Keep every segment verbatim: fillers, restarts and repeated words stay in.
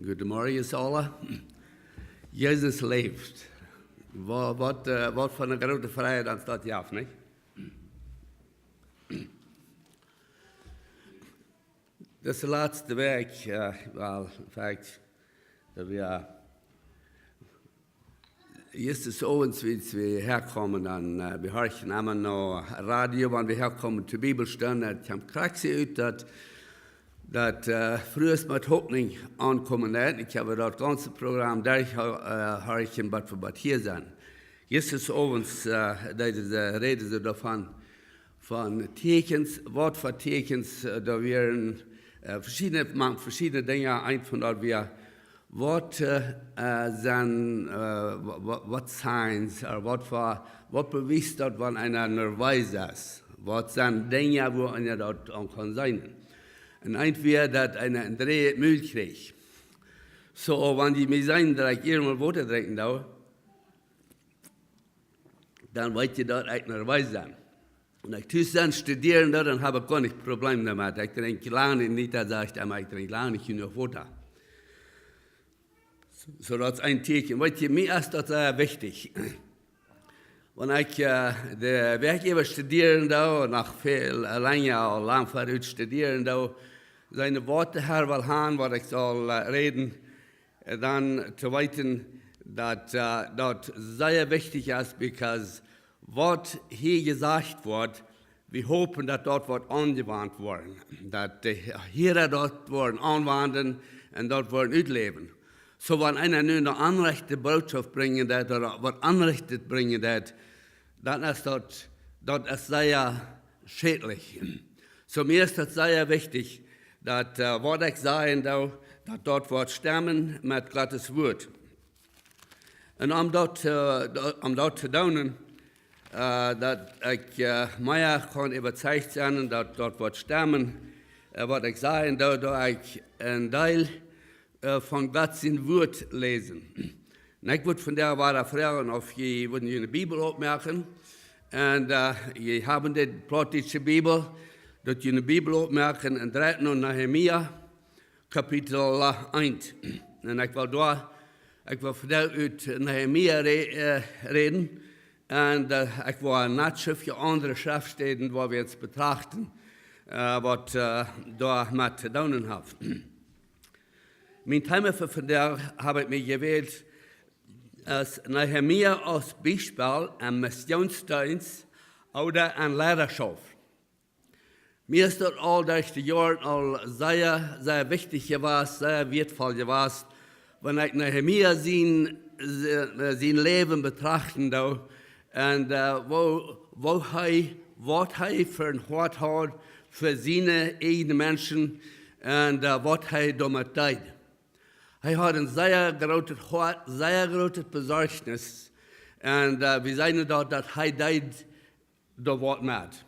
Goodemorjen, aule. Jesus läft. Wa-, waut, äh, waut fa eene groote Frieheit ons daut jeft, nich? Daut es de latste Wäakj, äh, well, in fact, daut wie, äh, Jesus owens, wan wie häakomen, dan, äh, wie horchen emma no Radio, wan wie häakomen to Bibelstund, daut kjemt krakjt soo ut, daut, daut, äh, Frues met Hopninj aunkomen, nä? Ekj hab daut gaunze Program derch, äh, horchen, waut fa waut hia sent. Jesus owens, äh, deeden see, räden see doavon, von Tieekjens, waut fa Tieekjens, äh, doa wieren, äh, veschiedne, maun veschiedne Dinja, eent von daut wia, waut, äh, äh, sent, äh, wa-, wa-, waut signs, ooda waut fa, waut bewiest daut, wan eena nerwees es? Waut sent Dinja, wua eena daut aun kaun seenen? Un eent wia, daut eena een dräjet Mul kjrieech. Soo, wan jie mie seenen, daut ekj hia mol Wota drinkjen doo, dan weet jie daut ekj nerwees sie. Wan ekj tus sie studieren doo, dan hab ekj goanich Problem doamet. Ekj drinkj lang nich, nich daut sajcht, oba ekj drinkj lang nich jenuach Wota. Soo, daut es een Tieekjen. Weet jie, mie es daut sea wichtich. Wan ekj, äh, de Wäakj äwa studieren doo, un noch väl, äh, lenja, aul lang verut studieren doo, sent waut de Herr well han, waut ekj saul, äh, räden, äh, dan to weeten, daut, äh, daut sea wichtich es, because waut hia jesajcht woat, wie hopen, daut daut woat aunjewant woaren, daut de Hiera daut woaren aunwenden un daut woaren utläwen. Soo, wan eena nu eene aunrajchte Bootschoft brinjen deit, ooda waut Aunrajchtet brinjen deit, dan es daut, daut es sea schädlich. Soo, mie es daut sea wichtich, daut, äh, waut ekj sajen doo, daut daut woat stemmen met Gottes Wort. Un om daut, äh, daut, om daut to doonen, äh, daut ekj, äh, mea kaun äwatieecht sennen, daut daut woat stemmen, äh, waut ekj sajen doo, daut ekj een Deel, äh, von Gott sien Wort läsen. Un ekj wudd vondoag wada froagen, auf jie wudden june Bibel oppmoaken. Un, äh, jie haben de plautdietsche Bibel, daut jie june Bibel oppmoaken un dreit no Nehemia, Kapitel, äh, eent. Un ekj well doa, ekj well vondoag ut Nehemia rä-, äh, räden. Un, äh, ekj well noch een poa aundre Schreftstäden, wua wie ons betrachten, äh, waut, äh, doamet to doonen haft. Mien Thema fa vondoag hab ekj mie jewält aus Nehemia aus Biespel aun Missionsdeenst ooda aun Leidaschoft. Mie es daut aul derch de Joaren aul sea, sea wichtich jewast, sea wieetvoll jewast, wan ekj Nehemia sien, äh, sien Läwen betrachten doo, un, äh, woo, woo hee, waut hee fa een Hoat haud fa siene ieejne Menschen un, äh, waut hee doamet deed. Hee haud een sea grootet Hoat, sea grootet Besorchtnis. Un, äh, wie seenen daut, daut hee deed doa waut met.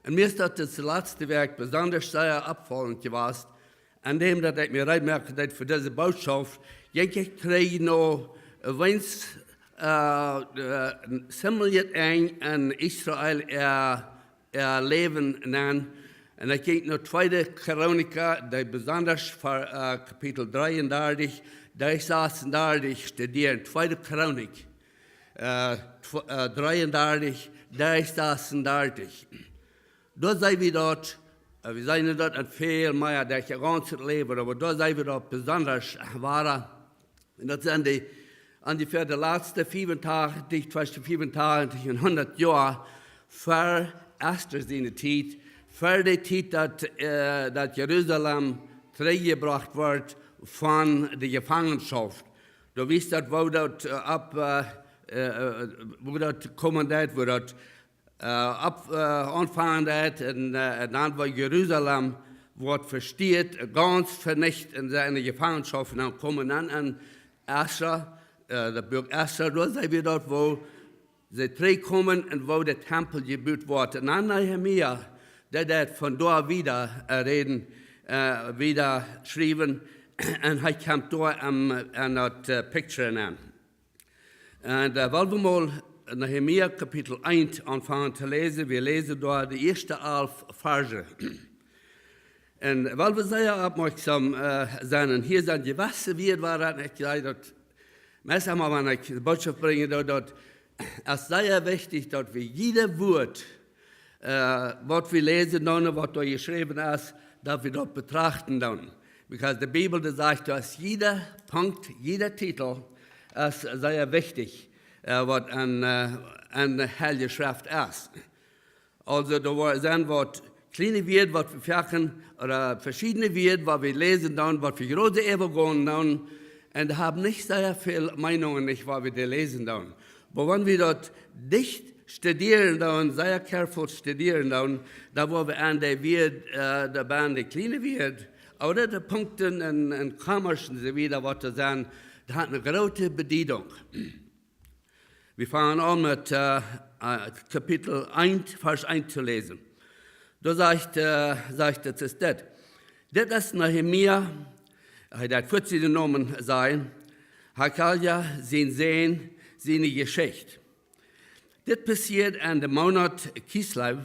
Un mie es daut de latste Wäakj besonda sea oppfaulent jewast, aun däm daut ekj mie reed moaken deed fa dise Bootschoft, jinkj ekj trigj no, äh, wiens, äh, äh, similar Enj en Israel äa, äa Läwen nenn. Un ekj jinkj no Tweede Chronika, dee besonda fa, äh, Kapitel dreeundartich, dee sasuntachentich studieren. Tweede Chronik, äh, tw-, äh, dreeundartich, dee sasuntachentich. Doa seenen wie daut, äh, wie seenen daut en väl mea, daut je gaunzet Läwen, oba doa seenen wie daut besonda wada. Un daut sent dee, aun dee fa de latste fiefuntachentich, tweschen fiefuntachentich un hundat Joa ver Ester siene Tiet, ver de Tiet daut, äh, daut Jerusalem trigjjebrocht wort von de Jefangenschoft. Doa wiest daut, woo daut, äh, opp, äh, äh, woo daut komen deed, woo daut äh, opp, äh, aunfangen deed, un, äh, un dan wort Jerusalem, wort vesteat, gaunz venicht un see enne Jefangenschoft nenn komen. Dan en Esra, äh, daut Buak Esra, doa seenen wie daut, woo see trigjkomen un woo de Tempel jebut wort. Un dan Nehemia, dee deed von doa wieda, äh, räden, äh, wieda schriewen, un hee kjemt doa aun, aun daut, äh, picture aun. Un, äh, well wie mol Nehemia Kapitel eent aunfangen to läsen. Wie läsen doa de ieeschte alf Varsch. Un wiels wie sea oppmoakjsom, äh, sent, un hia sent jewesse Wieed, wua daut ekj saj, daut meist emol, wan ekj de Botschoft brinj, daut, daut es sea wichtich, daut wie jieda Wort, äh, waut wie läsen doonen, waut doa jeschräwen es, daut wie daut betrachten doonen. Because de Bibel, dee sajcht, daut jieda Punkt, jieda Titel es sea wichtich, äh, waut aun, äh, aun de Heilje Schreft es. Aulsoo, doa sent waut kjliene Wieed, waut wie foaken, ooda veschiedne Wieed, waut wie läsen doonen, waut wie jrod äwagonen doonen, un dee haben nich sea väl Meenungen, nich, waut wie doa läsen doonen. Oba wan wie daut dicht studieren doonen, sea careful studieren doonen, dan woa wie aun de Wieed, äh, doa bie de kjliene Wieed, ooda de Punkten un, un Kommasch un soo wieda, waut doa sent, daut haft eene groote Bediedunk. Wie fangen aun met, äh, äh, Kapitel eent, Varsch eent to läsen. Doa sajcht, äh, sajcht et, es dit. Dit es Nehemia, hee deit fuaz sienen Nomen sajen, Hachalja, sien Sän, siene Jeschicht. Dit passieed aun dän Moonat Kislew,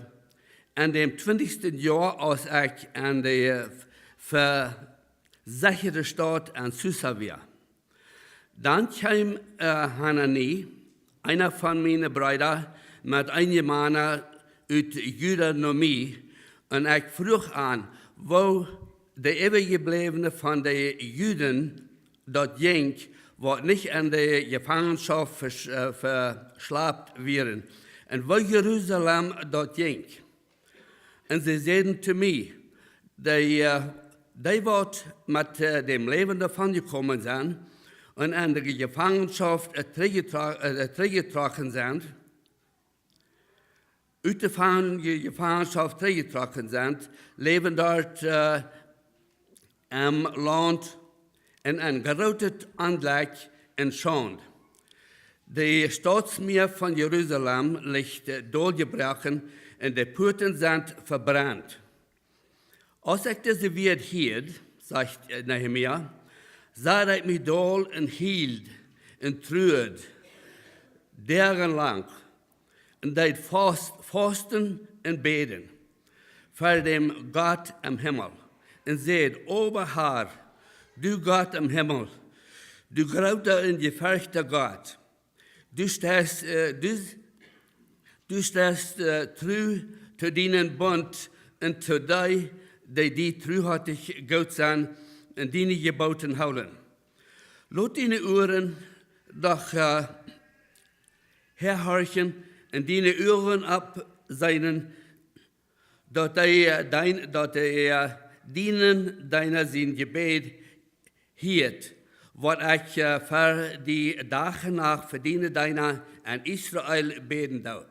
aun däm twintichsten Joa, aus ekj aun de, äh, vesechade Staut aun Susa wia. Dan kjeem, äh, Hanani, eena von miene Breeda, met eenje Mana ut Juda no mie, un ekj fruach am, woo de Äwajeblevne von de Juden daut jinkj, waut nich en de Jefangenschoft vesch-, äh, veschlapt wieren, un woo Jerusalem daut jinkj. Un see säden to mie, dee, äh, dee waut met, äh, däm Läwen doavon jekomen sent un en de Jefangenschoft, äh, trigjjetro-, äh, trigjjetrocken sent, ut de Fang-, Jefangenschoft trigjjetrocken sent, läwen doa, äh, em Launt en een grootet Onjlekj un Schaund. De Stautsmia von Jerusalem licht, äh, dolljebroaken un de Puaten sent vebrent. Aus ekj dise Wieed hieed, sajcht, äh, Nehemia, sad ekj mie dol un hield un truad, doagenlang, un deed faust-, fausten un bäden ver däm Gott em Himmel, un säd: Oba Herr, du Gott em Himmel, du groota un jeferchta Gott, du steist, äh, du, du steist, äh, tru to dienen Bunt un to dee, dee die truhoatich goot sent un diene Jebooten hoolen. Lot diene Uaren doch, äh, häahorchen un diene Uagen oppseenen, daut dee, äh, dien, daut dee, äh, dienen Deena sien Jebäd hieet, waut ekj, äh, ver die Dach un Nacht fa diene Deena en Israel bäden doo.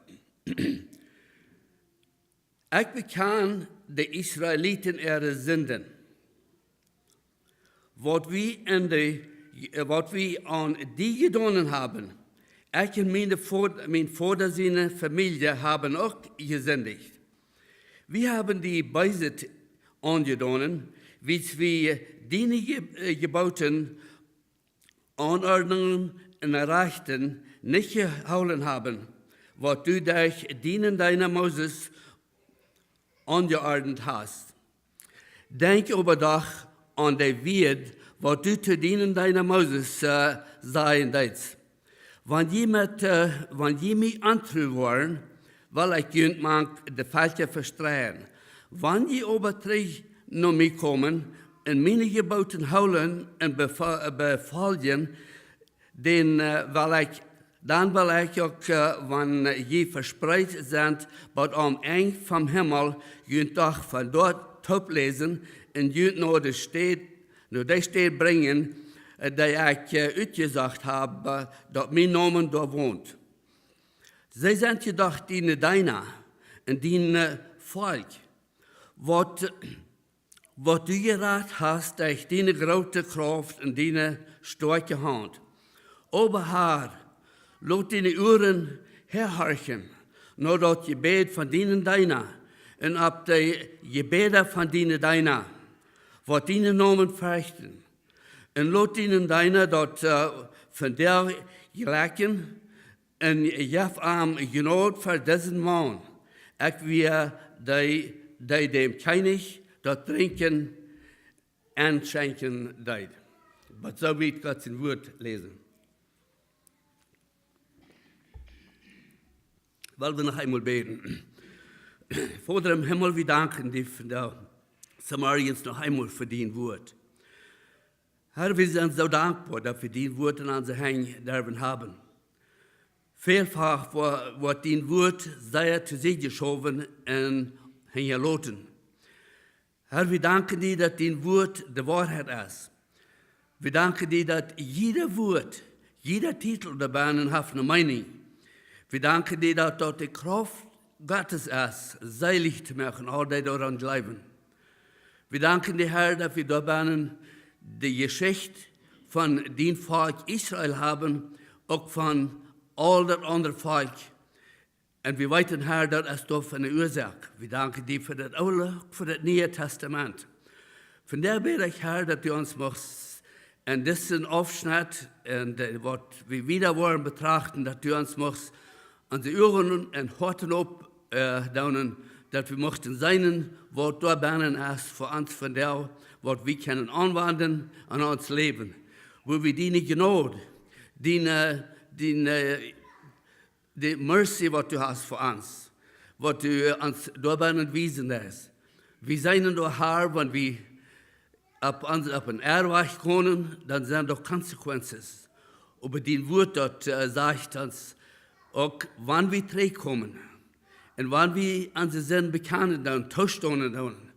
Ekj bekjan de Israeliten äare Sinden, waut wie en de, äh, waut wie aun die jedonen haben. Ekj un miene Vod-, mien Voda siene Famielje haben uk jesindicht. Wie haben die Beeset aunjedonen, wiels wie diene Je-, äh, Jebooten, Aunordnungen un Rajchten nich jehoolen haben, waut du derch dienen Deena Moses aunjeordent hast. Denkj oba doch aun de Wieed, waut du to dienen Deena Moses, äh, sajen deetst. Wan jie met, äh, wan jie mie ontru woaren, well ekj junt mank de Velkja vestreien. Wan jie oba trigj no mie komen un miene Jebooten hoolen un befo-, befoljen, dan, äh, well ekj, dan well ekj uk, äh, wan jie vespreet sent, bat aum Enj vom Himmel, junt doch von doa toopläsen un junt no de Städ, no dee Städ brinjen, äh, dee ekj, äh, utjesocht hab, äh, daut mien Nomen doa wont. See sent jedoch diene Deena un dien, äh, Volkj, waut waut du jerat hast derch diene groote Krauft un diene stoakje Haunt. Oba Herr, lot diene Uaren häahorchen no daut Jebäd von dienen Deena un opp de Jebäda von diene Deena, waut dienen Nomen ferchten. Un lot dienen Deena daut, äh, vondoag jlekjen, un jeff am Jnod fa disen Maun. Ekj wia dee, dee däm Kjennich daut Drinkjen enschenkjen deed. Waut soo wiet Gott sien Wort läsen. Well wie noch eemol bäden. Voda em Himmel, wie danken die vondoag zemorjes noch eemol fa dien Wort. Herr, wie sent soo dankboa, daut wie dien Wort en onse Henj derwen haben. Välfach wo-, woat dien Wort sea to Sied jeschowen un hinjaloten. Herr, wie danken die, daut dien Wort de Woarheit es. Wie danken die, daut jieda Wort, jieda Titel doabennen haft eene Meenunk. Wie danken die, daut daut de Krauft Gottes es, seelich to moaken, aul dee doaraun jleewen. Wie danken die, Herr, daut wie doabennen de Jeschicht von dien Volkj Israel haben, uk von aul daut aundre Volkj. Un wie weeten, Herr, daut es doa fa eene Uasoak. Wie danken die fa daut Oole, fa daut Niee Tastament. Vondoag bäd ekj, Herr, daut du ons muchst en disen Aufschnett un, äh, waut wie wieda woaren betrachten, daut du ons muchst onse Uagen un Hoaten op, äh, doonen, daut wie muchten seenen, waut doabennen es fa ons vondoag, waut wie kjennen aunwenjen aun ons Läwen. Woo wie diene Jnod, diene, diene, de Mercy, waut du hast fa ons, waut du ons doabennen wiesen deist. Wie seenen doa, Herr, wan wie opp ons, opp een Irrwajch komen, dan sent doa Consequences. Oba dien Wort daut, äh, sajcht ons uk, wan wie trigjkomen un wan wie onse Sind bekjanen, dan toostonen doonen,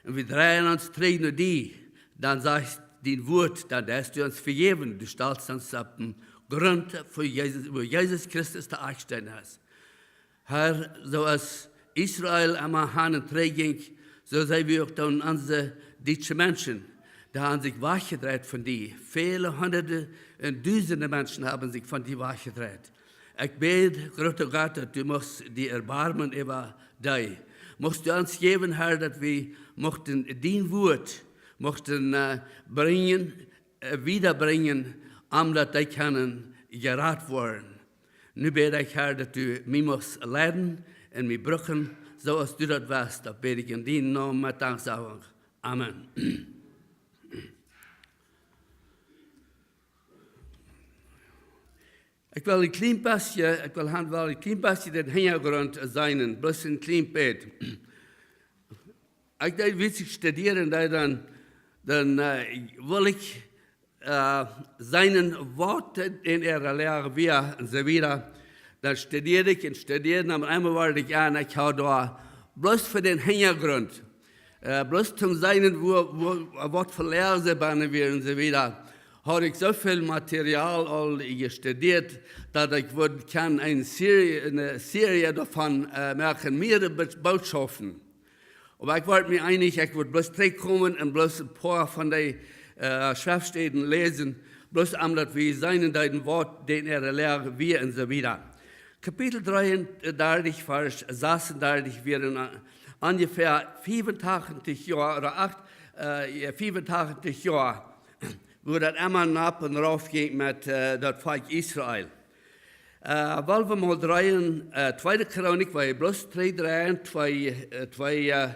un wie dreien ons trigj no die, dan sajcht dien Wort, dan deist du ons vejäwen. Du stalst ons opp dän Grunt, wua Jesus, wua Jesus Christus de Eckstein es. Herr, soo aus Israel emma han un trigj jinkj, soo sent wie uk dan onse dietsche Menschen, dee han sikj wajchjedreit von die. Väle hunderte un dusende Menschen haben sikj von die wajchjedreit. Ekj bäd, groota Gott, daut du muchst die erbarmen äwa dee. Muchst du ons jäwen, Herr, daut wie muchten dien Wort muchten, äh, brinjen, äh, wiedabrinjen, om daut dee kjennen jerat woaren. Nu bäd ekj, Herr, daut du mie muchst leiden un mie brucken, soo aus du daut west. Daut bäd ekj en dienen Nomen met Danksagung. Amen. Ekj well een kjlien bät, ekj well han, well een kjlien bät dän Hinjagrunt seenen, bloos een kjlien bät. Ekj deed, wiels ekj studieren deed, dan, dan, äh, wull ekj, äh, seenen, waut en äare Loag wia un soo wieda. Dan studieed ekj un studieed, un opp eemol wort ekj aun, ekj haud doa bloos fa dän Hinjagrunt, äh, bloos toom seenen, wua, wua, waut fa Loag see bennen wieren un soo wieda, haud ekj soo väl Material aul jestudieet, daut ekj wudd kjennen eene Serie, eene Serie doavon, äh, moaken, mearere Bo-, Bootschoften. Oba ekj wort mie eenich, ekj wudd bloos trigjkomen un bloos een poa von dee, äh, Schreftstäden läsen, bloos om daut wie seenen deeden, waut en äare Loag wia un soo wieda. Kapitel dreeundartich, Varsch sasuntachentich, wieren, äh, onjefäa fiefuntachentich Joa, ooda acht, äh, fiefuntachentich Joa, wua daut emma nopp un rauf jinkj met, äh, daut Volkj Israel. Äh, well wie mol dreien, äh, Tweede Chronik, well wie bloos dree, dree, twee, äh, twee, äh,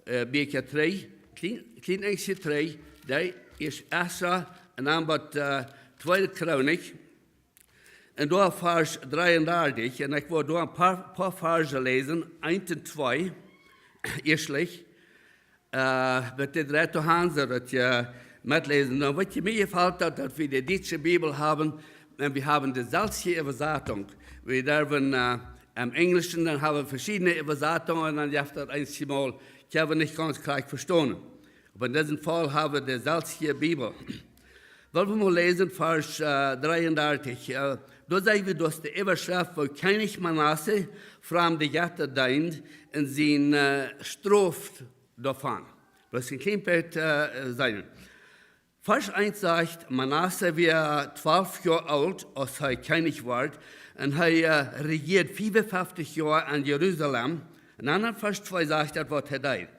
äh, Bieekja dree, kjlien, kjlien Enjstje dree, dee es Esra un dan waut, äh, Tweede Chronik. Un doa Varsch dreeundartich, un ekj well doa een poa, poa Varsch läsen, eent un twee, ieeschtlich. Äh, met dee dree to han, soo daut jie metläsen. Dan waut mie jefelt, daut, daut wie de dietsche Bibel haben, un wie haben de selwje Äwasatunk. Wie derwen, äh, em Enjlischen, dan haben wie veschiedne Äwasatungen, un dan jeft daut eenjemol, kjenn wie nich gaunz krakjt vestonen. Oba en disen Faul haben wie de selwje Bibel. Well wie mol läsen, Varsch, äh, dreeundartich. Äh, doa seenen wie, daut de Äwaschreft, woo Kjennich Manasse framde Jetta deend un siene, äh, Strof doavon. Daut es een kjlien bät, äh, seenen. Varsch eent sajcht, Manasse wia twalf Joa oolt, aus hee Kjennich wort, un hee, äh, rejieed fiefunfeftich Joa en Jerusalem. Un dan en Varsch twee sajcht daut, waut hee deed.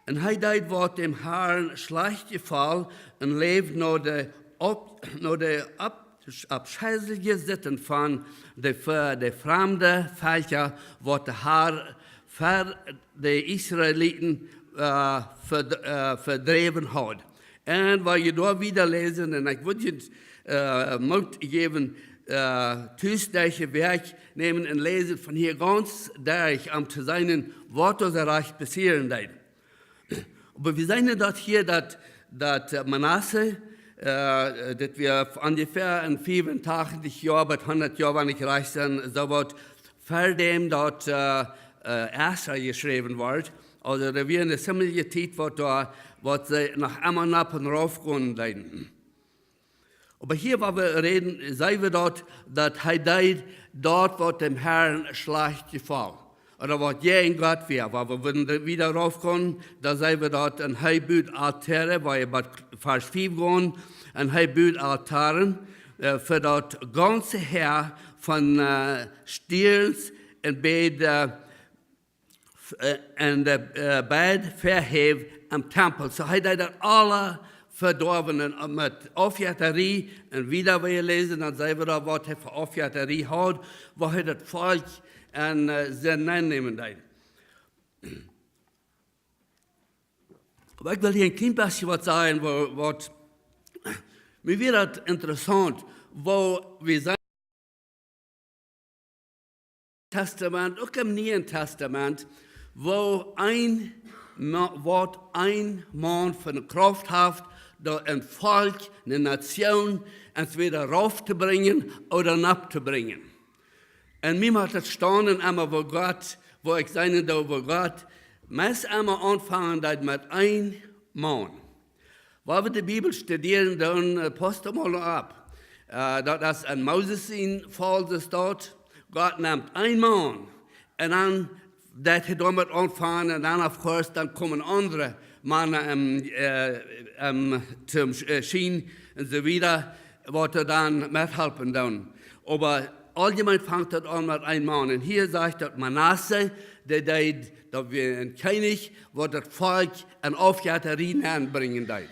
Un hee deed, waut däm Harn schlajcht jefoll, un läwd no de auf-, no de auf-, aufscheilje Sitten von de, ver-, de framde Velkja, waut de Har ver de Israeliten, äh, verd-, äh, vedräwen haud. Un wan jie doa wieda läsen, un ekj wudd junt, äh, Moot jäwen, äh, tus dise Wäakj nämen un läsen von hia gaunz derch, om to seenen, waut doa rajcht passieren deed. Oba wie seenen daut hia, daut, daut, äh, Manasse, äh, daut wia onjefäa en fiefuntachentich Joa bat hundat Joa, wan ekj rajcht sie, soo waut, ver däm daut, äh, äh, Esra jeschräwen wort. Aulsoo, daut wia eene ziemliche Tiet, waut doa, waut see noch emma nopp un rauf gonen deeden. Oba hia, wua wie räden, seenen wie daut, daut hee deed daut, waut däm Herrn schlajcht jefoll. Ooda waut jäajen Gott wia, wua wie wudden wieda rauf gonen, doa seenen wie daut, un hee bud Altare, wua wie bat Varsch fief gonen, un hee bud Altaren, äh, fa daut gaunze Häa von, äh, Stierns un Bäd, äh, f-, äh, un de, äh, Bäd Väahäw aum Tempel. Soo hee deed daut aula vedoawen un met Aufjettarie, un wieda wie läsen, dan seenen wie doa, waut hee fa Aufjettarie haud, wua hee daut Volkj en, äh, Senn nämen deed. Oba ekj well hia een kjlien bät waut sajen, wua, waut, mie wia daut interessaunt, wua wie seenen Tastament, uk em Nieen Tastament, wua een Ma-, waut een Maun fa eene Krauft haft, daut een Volkj, eene Nation, entwäda rauf to brinjen ooda nopp to brinjen. Un mie moakt daut staunen emma, wua Gott, wua ekj seenen doo, wua Gott meist emma aunfangen deed met een Maun. Wan wie de Bibel studieren, dan, äh, pausst mol opp. Äh, daut es en Moses sien Faul, es daut, Gott nemt een Maun un dan deed hee doamet aunfangen un dan, of course, dan komen aundre Mana, ähm, äh, ähm, toom Sch-, äh, Schien un soo wieda, waut doa dan methalpen doonen. Oba auljemeen fangt daut aun met een Maun. Un hia sajcht daut Manasse, dee deed, daut wia een Kjennich, waut daut Volkj en Aufjettarie nenbrinjen deed.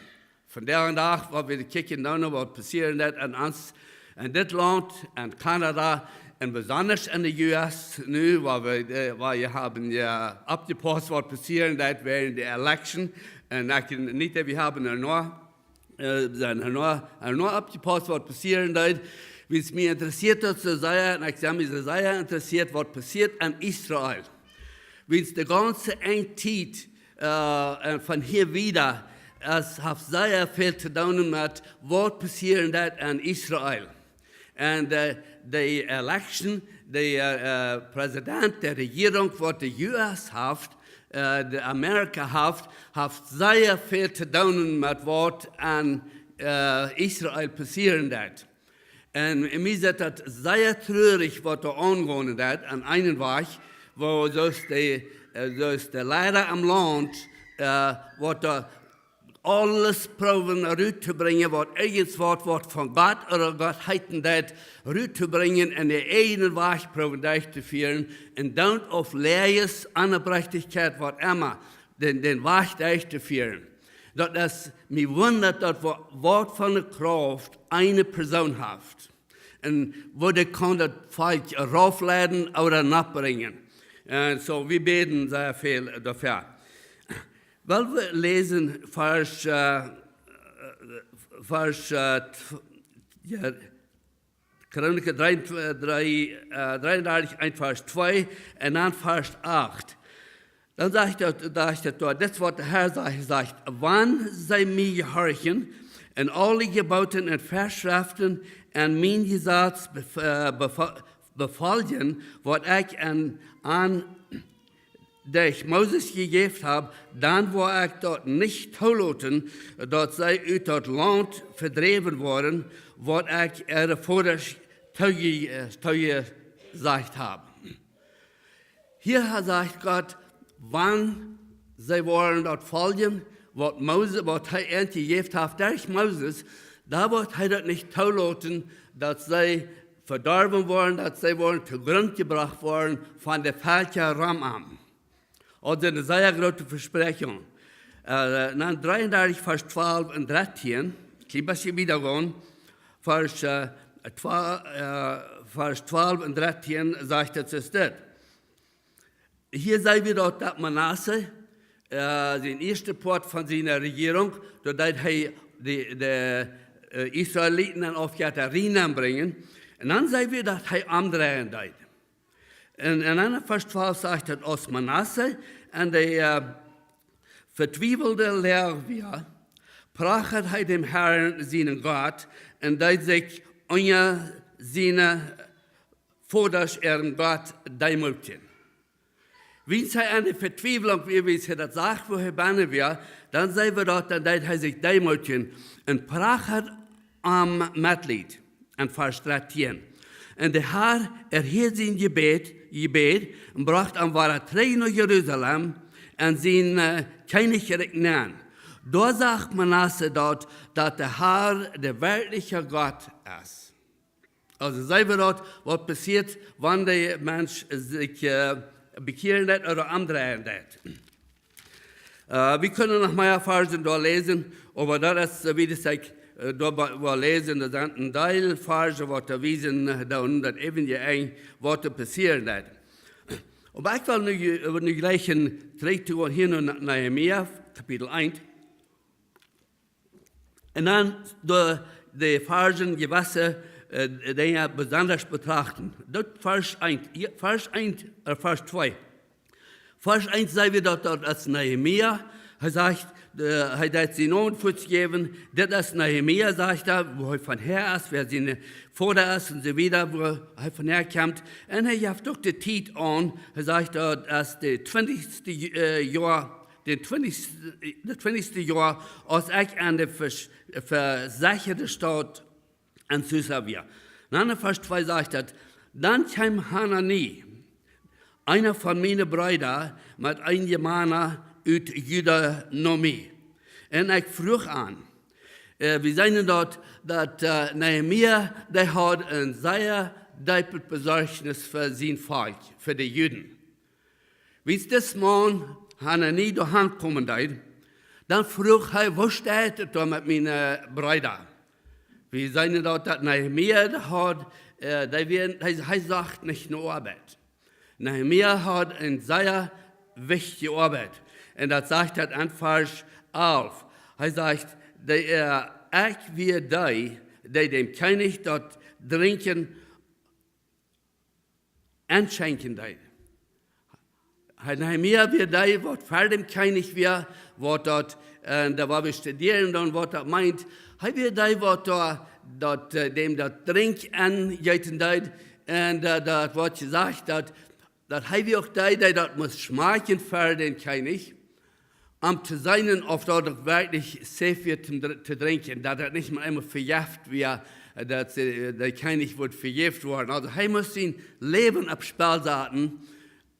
Vondoag dän Dach, wan wie kjikjen dan, waut passieren deed en ons, en dit Launt, en Kanada, un besonda en de U S nu, wua wie, äh, wua wie haben, jo, oppjepaust, waut passieren deed wäajen de Election. Un ekj, nich daut wie haben doano, äh, sent doano, doano oppjepaust, waut passieren deed. Wiels mie interessieet daut soo sea, un ekj sie mie soo sea interessieet, waut passieet en Israel. Wiels de gaunze Enjtiet, äh, un von hia wieda, et haft sea väl to doonen met waut passieren deed en Israel. Un, äh, de Election, de, äh, äh, Präsident, de Rejierunk, waut de U S haft, äh, de Amerika haft, haft sea väl to doonen met waut en, äh, Israel passieren deed. Un mie es daut sea trurich, waut doa aungonen deed, aun eenen Wajch, wua soo aus de, äh, soo aus de Leida aum Launt, äh, waut doa aules proowen rut to brinjen, waut irjentwaut, waut von Gott ooda Gott heeten deed, rut to brinjen un äa ieejnen Wajch proowen derchtofieren, un dan opp Läajes, Onopprechtichkjeit, waut emma, dän, dän Wajch derchtofieren. Daut es, mie wundat daut, wa-, waut fa eene Krauft eene Persoon haft. Un woo dee kaun daut Volkj raufleiden ooda nopp brinjen. Un soo, wie bäden sea väl doafäa. Well wie läsen Varsch, äh, Varsch, äh, tw-, jo, Chronik dree, äh, dree, äh, dreeundartich, een Varsch twee un dan Varsch acht. Dan sajcht daut, sajcht daut doa, dit es waut de Herr sajcht, sajcht: Wan see mie jehorchen un aule Jeboten un Väaschreften un mien Jesaz bef-, äh, befa-, befoljen, waut ekj an, an derch Moses jejäft hab, dan woa ekj daut nich toloten, daut see ut daut Launt vedräwen woaren, waut ekj äare Vodasch tooje-, äh, toojesajcht hab. Hia sajcht Gott, wan see woaren daut foljen, waut Mose-, waut hee an jejäft haft derch Moses, dan woat hee daut nich toloten, daut see vedorwen woaren, daut see woaren to Grunt jebrocht woaren von de Velkja rom am. Aulsoo eene sea groote Vespräakjunk. Äh, dan dreeundartich, Varsch twalf un dartieen, kjlien bät wieda gonen, Varsch, äh, twa-, äh, Varsch twalf un dartieen sajcht et soo dit. Hia seenen wie daut, daut Manasse, äh, sien ieeschte Poat von siene Rejierunk, doa deed hee de, de äh, Israeliten en Aufjetta nenbrinjen. Un dan seen wie, daut hee omdreien deed. Un, un dan en Varsch twalf sajcht et: Aus Manasse en de äh, vetwiewelde Loag wia, prachad hee däm Herrn, sienen Gott, un deed sikj unja siene Vodasch äaren Gott deemootjen. Wiels hee en de Vetwiewlunk wia, wiels hee daut sach, woo hee bennen wia, dan seen wie daut, dan deed hee sikj deemootjen un prachad om Metleet. En Varsch dartieen: Un de Herr erhieed sien Jebäd, Jebäd un brocht am wada trigj no Jerusalem en sien äh, Kjennichrikj nenn. Doa sach Manasse daut, daut de Herr de werkjlicha Gott es. Aulsoo seen wie daut, waut passieet, wan de Mensch sikj äh, bekjieren deed ooda omdreien deed. Äh, wie kjennen noch mea Varsch doa läsen, oba daut es, äh, woo daut ekj äh, doa wua läsen, doa sent een Deel Varsch, waut doa wiesen äh, doa un daut äwentje Enj, waut doa passieren deed. Oba ekj well nu, äh, nu jlikj trigj to gonen hia no Nehemia, Kapitel eent. Un dan doa de Varsch jewesse äh, Dinja besonda betrachten. Daut Varsch eent, hia, Varsch eent, äh, Varsch twee. Varsch eent seen wie daut, daut es Nehemia, hee sajcht, äh, hee deed sienen Nomen väajäwen, dit es Nehemia, sajcht hee, wua hee von häa es, wäa sien Voda es un soo wieda, wua hee von häa kjemt. Un hee jeft uk de Tiet aun, hee sajcht, daut es de twintichste Ju-, äh, Joa, de twintichste, de twintichste Joa, aus ekj en de vers-, vesechade Staut en Susa wia. Dan en Varsch twee sajcht et: Dan kjeem Hanani, eena von miene Breeda, met eenje Mana ut Juda no mie. Un ekj fruach am. Äh, wie seenen daut, daut äh, Nehemia, dee haud een sea deepet Besorjnis fa sien Volkj, fa de Juden. Wiels dis Maun Hanani doa hankomen deed, dan fruach hee: Woo steit et doa met miene Breeda? Wie seenen daut, daut Nehemia, dee haud, äh, dee wia, hee, hee socht nich no Oabeit. Nehemia haud eene sea wichtje Oabeit. Un daut sajcht et en Varsch alf. Hee sajcht: Dee, äh, ekj wia dee, dee däm Kjennich daut Drinkjen enschenkjen deed. Hee, Nehemia wia dee, waut ver däm Kjennich wia, waut daut, äh, doa wua wie studieren dan, waut daut meent. Hee wia dee, waut doa, daut, äh, däm daut Drinkj enjeeten deed. Un äh, daut woat jesajcht, daut, daut hee wia uk dee, dee daut must schmakjen ver dän Kjennich, om to seenen, auf daut uk werkjlich safe wia to dr-, to drinkjen, daut daut nich mau eemol vejeft wia, äh, daut see, äh, de Kjennich wudd vejeft woaren. Aulsoo hee must sien Läwen opp Spell saten,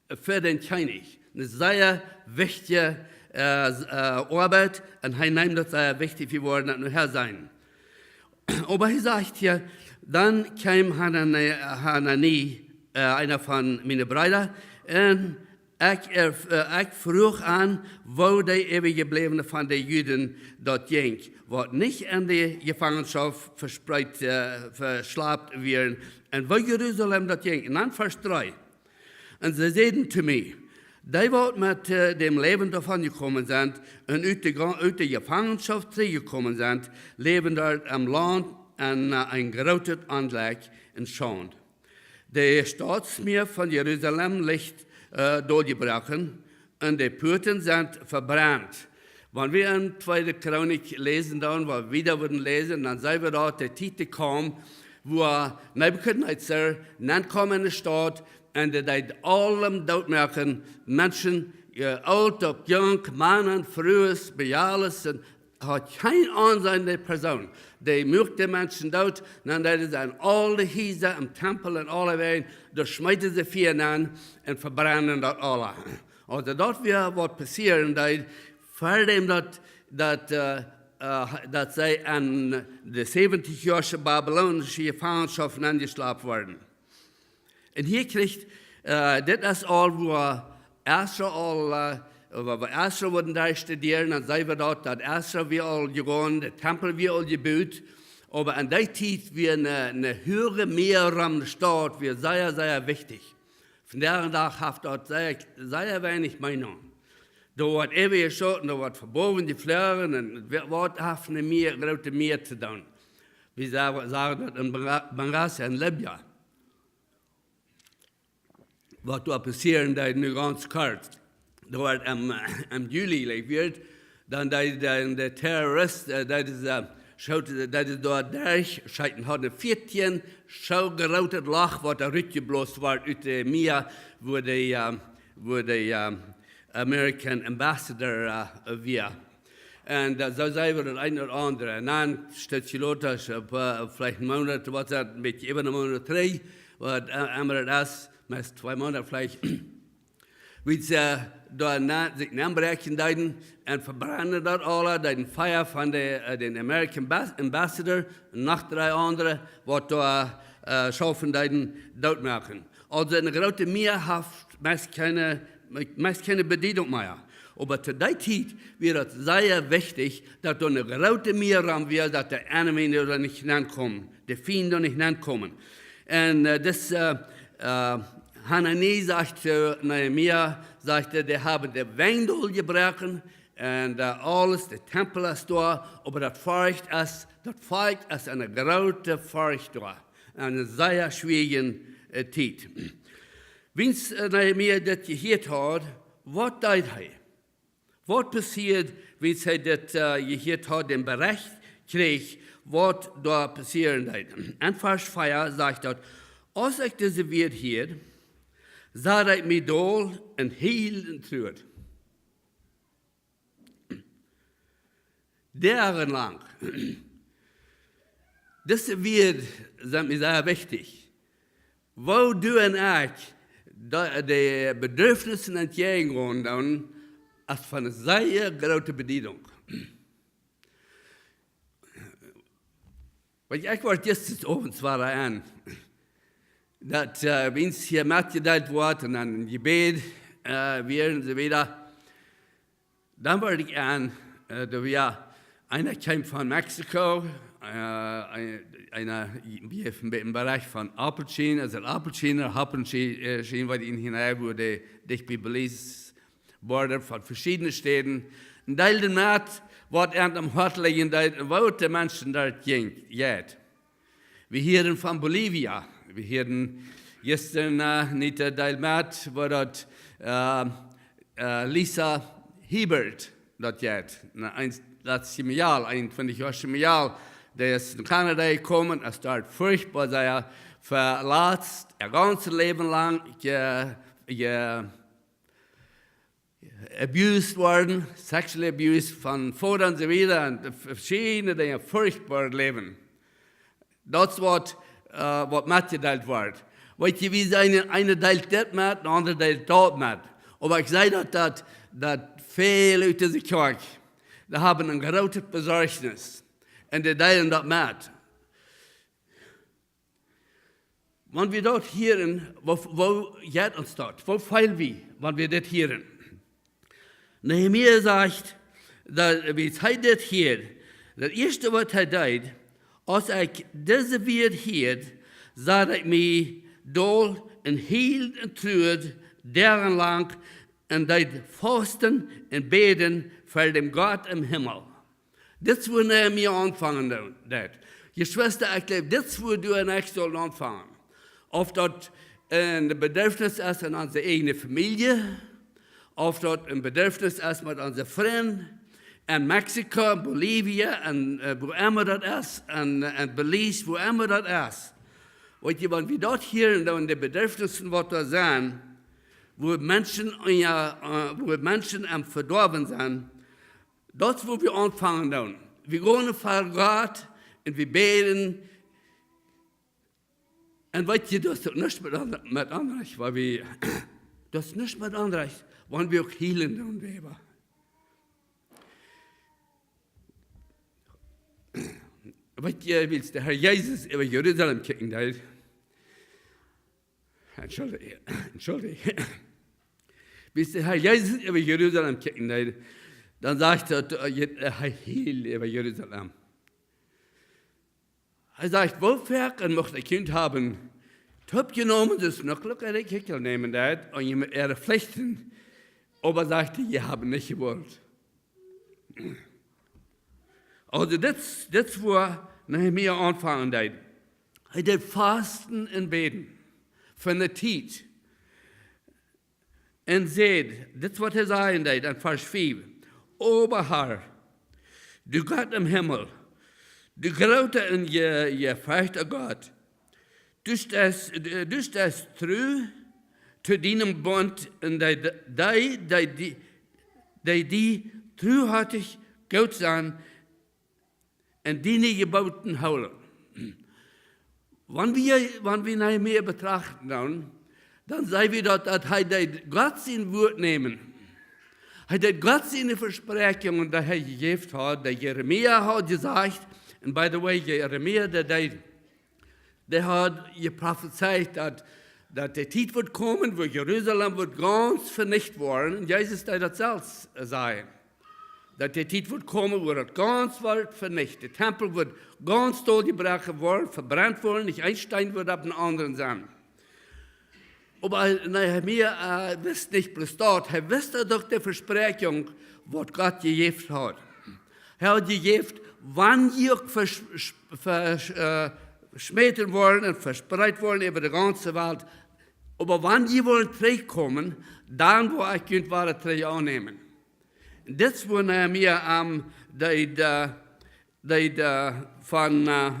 äh, fa dän Kjennich. Eene sea wichtje äh, s-, äh, Oabeit, un hee neem daut sea wichtich, wie woaren daut nohäa seenen. Oba hee sajcht hia: Dan kjeem Hanani, Hanani, äh, eena von miene Breeda, un ekj, äh, ekj fruach am, woo de Äwajebläwne von de Juden daut jinkj, waut nich en de Jefangenschoft vespreet, äh, veschlapt wieren, un woo Jerusalem daut jinkj. Un dan Varsch dree. Un see säden to mie: Dee, waut met äh, däm Läwen doavon jekomen sent un ut de Ga-, ut de Jefangenschoft trigjjekomen sent, läwen doa em Launt en äh, een grootet Onjlekj un Schaund. De Stautsmua von Jerusalem licht äh, doljebroaken, un de Puaten sent vebrent. Wan wie en Tweede Chronik läsen dan, waut wie doa wudden läsen, dan seenen wie daut de Tiet kjemt, wua Nebukadnezar nenkomen en de Staut un dee deed aulem dootmoaken, Menschen, äh, oolt uk junk, Mana, Frues, Bejales, un haud kjeen Aunseenen de Persoon. Dee muak de Menschen doot, dan deeden see en aule Hiesa, em Tempel un aulewäajen, doa schmeeten see Fia nenn un vebrennen daut aula. Aulsoo daut wia waut passieren deed, ver däm daut, daut, äh, äh, daut see en de säwentich Joa babylonische Jefangenschoft nenjeschlapt worden. Un hia kjricht, äh, dit es aul, wua Esra aul, äh, wua, wua Esra wudden doa studieren, dan seenen wie daut, daut Esra wia aul jegonen, de Tempel wia aul jebut, oba en dee Tiet wia eene, eene huage Mua rom de Staut, wia sea, sea wichtich. Vondoag dän Dach haft daut sea, sea weinich Meenunk. Doa woat äwa jeschoten, doa woat von bowen jefloagen un wa-, waut haft een Mea, grootet Mea to doonen? Wie sa-, sagen daut en Bengha-, Benghazi en Libyen. Waut doa passieren deed nu gaunz kort. Doa woat em, em Juli, like, wia, dan deed, dan de Terrorist, äh, daut es, äh, schoot, daut es doa derchjescheten, haud een vieetieen Schoo grootet Loch, waut doa rutjeblost wort ut de Mea, wua de, äh, wua de, äh, American Ambassador, äh, wia. Un, äh, soo säd wie daut een ooda aundre. Un dan, Stekj lota, äh, veleicht een Moonat, waut daut, een bät äwa een Moonat trigj, waut, äh, emma daut es, meist twee Moonat veleicht, wiels see doa na, sikj nenbräakjen deeden un vebrennen daut aula, deeden Fia von de, äh, dän American Bas-, Ambassador un noch dree aundre, waut doa, äh, schaufen deeden, dootmoaken. Aulsoo een grootet Mea haft meist kjeene, meist kjeene Bediedunk mea. Oba to dee Tiet wia daut sea wichtich, daut doa een grootet Mea rom wia, daut de Enemy doa nich nenkjeem, de Fiend doa nich nenkjeem. Un, äh, dis, äh, äh, Hanani sajcht to Nehemia, sajcht hee, dee haben de Wenj doll jebroaken un, äh, aules, de Tempel es doa, oba daut Volkj es, daut Volkj es en eene groote Forcht doa, en eene sea schwierige, äh, Tiet. Wiels, äh, Nehemia dit jehieet haud, waut deed hee? Waut passieed, wiels hee dit, äh, jehieet haud, dän Bericht kjrieech, waut doa passieren deed? En Varsch vea sajcht daut: Aus ekj dise Wieed hieed, sad ekj mie dol un hield un truad. Doagenlang. Dise Wieed sent mie sea wichtich. Woo doo ekj de, de Bedürfnissen entjäajen gonen dan, es von eene sea groote Bediedunk. Wiels ekj wort jistren Owent wada en, daut, äh, wiels hia metjedeelt wort un dan een Jebäd, äh, wia un soo wieda. Dan wort ekj en, äh, doa wia, eena kjeem von Mexiko, äh, een-, eena, wie haft een bät een Bericht von Appelschien, es daut Appelschien, Appelschien, äh, schien, waut hia hinjree wort, dicht bie Belize, border von veschiedne Städen. Un deeld met, waut an am Hoat lijen deed, un woo de Menschen doa jinjen, jeit. Wie hieeden von Bolivia. Wie hieeden jistren, äh, nich, äh, deeld met, woo daut, äh, äh, Lisa Hiebert doa jeit. Na, een, daut es een Mejal, eenuntwintich Joa Mejal. Dee es no Kanada jekomen, es doa furchtboa sea veletzt, äa gaunzet Läwen lang je-, je-, abused worden, sexually abused von Voda un soo wieda, un veschiedne Dinja, furchtboaret Läwen. Daut es waut, äh, waut metjedeelt wort. Weet jie, wie sent, eena deelt dit met, de aundre deelt daut met. Oba ekj see daut, daut, daut väle ut dise Kjoakj, dee haben een grootet Besorjnis. Un dee deelen daut met. Wan wie daut hieren, woo, woo jeit ons daut? Woo feel wie, wan wie dit hieren? Nehemia sajcht, daut, wiels hee dit hieed, daut ieeschte waut hee deed, aus ekj dise Wieed hieed, sad ekj mie dol un hield un truad doagenlang un deed fausten un bäden ver däm Gott em Himmel. Dit es wua Nehemia aunfangen doo-, deed. Jeschwista, ekj jleew, dit es wua du un ekj sellen aunfangen. Auf daut een Bedürfnis es en onse ieejne Famielje, auf daut een Bedürfnis es met onse Frind en Mexiko, en Bolivia, en, äh, wua emma daut es, en, en Belize, wua emma daut es. Weet jie, wan wie daut hieren doonen, de Bedürfnisse waut doa sent, wua Menschen, jo, äh, wua Menschen aum Vedoawen sent, daut es wua wie aunfangen doonen. Wie gonen ver Gott un wie bäden. Un weet jie, daut es uk nuscht met aun-, met Onrajcht, wan wie, daut es nuscht met Onrajcht, wan wie uk hielen doonen, Weber. Weet jie, wiels de Herr Jesus äwa Jerusalem kjikjen deed, Entschuldigung, Entschuldigung. Wiels de Herr Jesus äwa Jerusalem kjikjen deed, dan sajcht hee, äh, hee hield äwa Jerusalem. Hee sajcht, woo foaken mucht ekj junt haben toopjenomen, daut es noch lukjare Kjikjel nämen daut, un jie met äare Flichten Oba sajcht hee: "Jie haben nich jewullt." Aulsoo, dit, dit es wua Nehemia aunfangen deed. Hee deed fasten un bäden fa ne Tiet. Un säd, dit es waut hee sajen deed en Varsch fief: "Oba Herr, du Gott em Himmel, du groota un je-, jeferchta Gott, du steist, du steist tru to dienen Bunt un dee, dee, dee, dee, dee die truhartich goot sent un diene Jeboten hoolen." Wan wie, wan wie Nehemia betrachten dan, dan seenen wie daut, daut hee deed Gott sien Wuat nämen. Hee deed Gott siene Vespräakjungen, dee hee jejäft haud, dee Jeremia haud jesajcht. Un by the way, Jeremia, dee deed, dee haud jeprofezeit daut, daut de Tiet wudd komen, wua Jerusalem wudd gaunz venicht woaren. Un Jesus deed daut selfst sajen, daut de Tiet wudd komen, wua daut gaunz wudd venicht. De Tempel wudd gaunz doljebroaken woaren, vebrent woaren, nich een Steen wudd opp dän aundren sennen. Oba Nehemia, äh, wist nich bloos daut, hee wist uk de Vespräakjunk, waut Gott jejäft haud. Hee haud jejäft, wan jie uk vers-, vers-, äh, veschmäten woaren un vespreet woaren äwa de gaunze Welt, oba wan jie wellen trigjkomen, dan woa ekj junt wada trigj aunnämen. Dit es wua Nehemia, ähm, deed, äh, deed, äh, von, äh,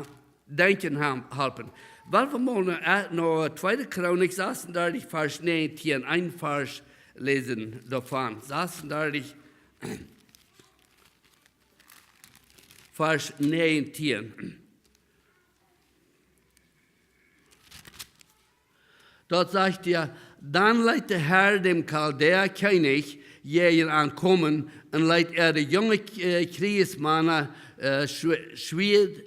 denkjen han-, halpen. Well wie mol no, äh, no Tweede Chronik sasuntachtig, Varsch näajentieen, een Varsch läsen doavon. Sasuntachtig, Varsch näajentieen. Doa sajcht hee: "Dan leet de Herr dän Chaldäa Kjennich jäajen an komen un leet äare junge, äh, Kjrieesmana, äh, schw-, Schwieet,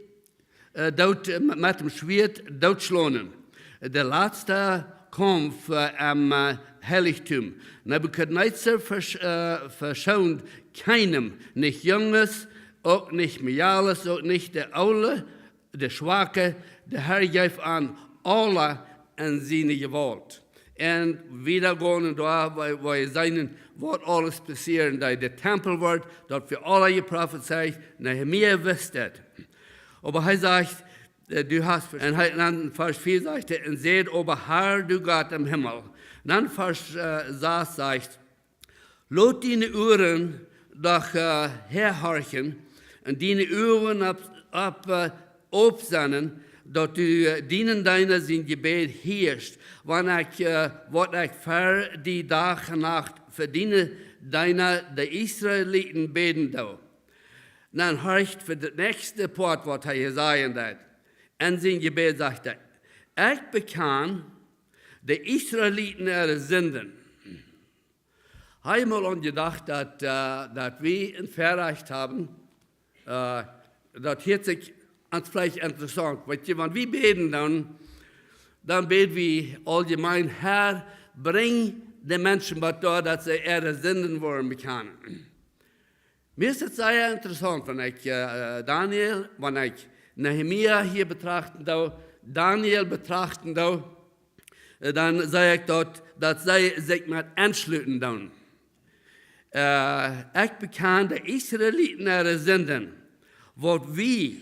äh, doot, äh, met däm Schwieet dootschlonen. De latste Kaumf, äh, em, äh, Heilichtum. Nebukadnezar versch-, äh, veschoont kjeenem, nich Junges, uk nich Mejales, uk nich de Oole, de Schwake, de Herr jeef an aula en siene Jewault." Un wieda gonen doa, wua, wua wie seenen, waut aules passieren deed. De Tempel wort, daut wia aula jeprofezeit, Nehemia wist et. Oba hee sajcht, äh, du hast, un hee, dan Varsch vea sajcht hee, un säd: "Oba Herr, du Gott em Himmel." Dan Varsch, äh, sas sajcht: "Lot diene Uaren doch, äh, häahorchen un diene Uagen opp, opp, äh, opp sennen, daut du, äh, dienen Deena sien Jebäd hieescht, wan ekj, äh, waut ekj ver die Dach un Nacht fa diene Deena, de Israeliten, bäden doo." Dan horcht fa daut näakjste Poat, waut hee hia sajen deed. En sien Jebäd sajcht hee: "Ekj bekjan de Israeliten äare Sinden." Hab mol aun jedocht, daut, äh, daut wie een Väarajcht haben, äh, daut hieet sikj aun sikj interessaunt. Weetst, wan wie bäden, dan, dan bäd wie auljemein: "Herr, brinj de Menschen waut doa, daut see äare Sinden woaren bekjanen." Mie es et sea interessaunt, wan ekj, äh, Daniel, wan ekj Nehemia hia betrachten doo, Daniel betrachten doo, äh, dan see ekj daut, daut see sikj met aunschluten doonen. Äh, ekj bekjan de Israeliten äare Sinden, waut wie,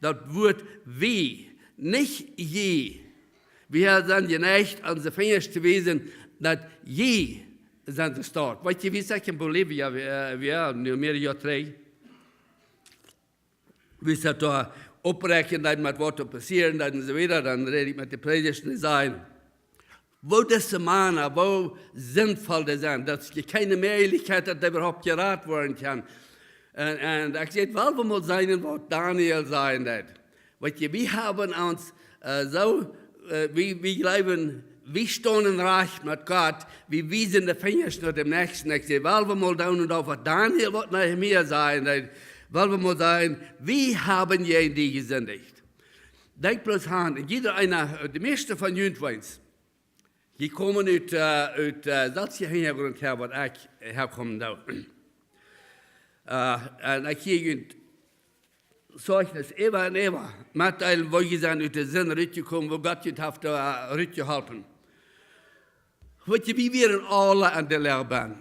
daut Wuat wie, nich jie. Wie sent jeneicht, onse Finjasch to wiesen, daut jie sent de Staut. Weetst, wie ekj en Bolivia, äh, wia, nu mea Joa trigj, wie daut doa oppräakjnen deed, met waut doa passieren deed un soo wieda, dan räd ekj met de Prädja un dee säden, woo dise Mana, woo sindvoll dee sent, daut es kjeene Mäajlichkjeit, daut dee äwahaupt jerat woaren kaun. Un, un ekj säd, well wie mol seenen, waut Daniel sajen deed. Weetst, wie haben ons, äh, soo, äh, wie, wie jleewen, wie stonen rajcht met Gott, wie wiesen de Finjasch no däm Näakjsten. Ekj säd, well wie mol doonen, un uk waut Daniel, waut Nehemia sajen deed, well wie mol sajen, wie haben jäajen die jesindicht. Denkj bloos aun, jieda eena, de mieeschte von junt weens, jie komen ut, äh, ut, äh, selwje Hinjagrunt häa, waut ekj häakomen doo. Äh, un ekj hia junt Zeichnis äwa un äwa metdeelen, woo jie sent ut de Sind rutjekomen, woo Gott junt haft, äh, rutjeholpen. Weet jie, wie wieren aule aun de Läagbänk.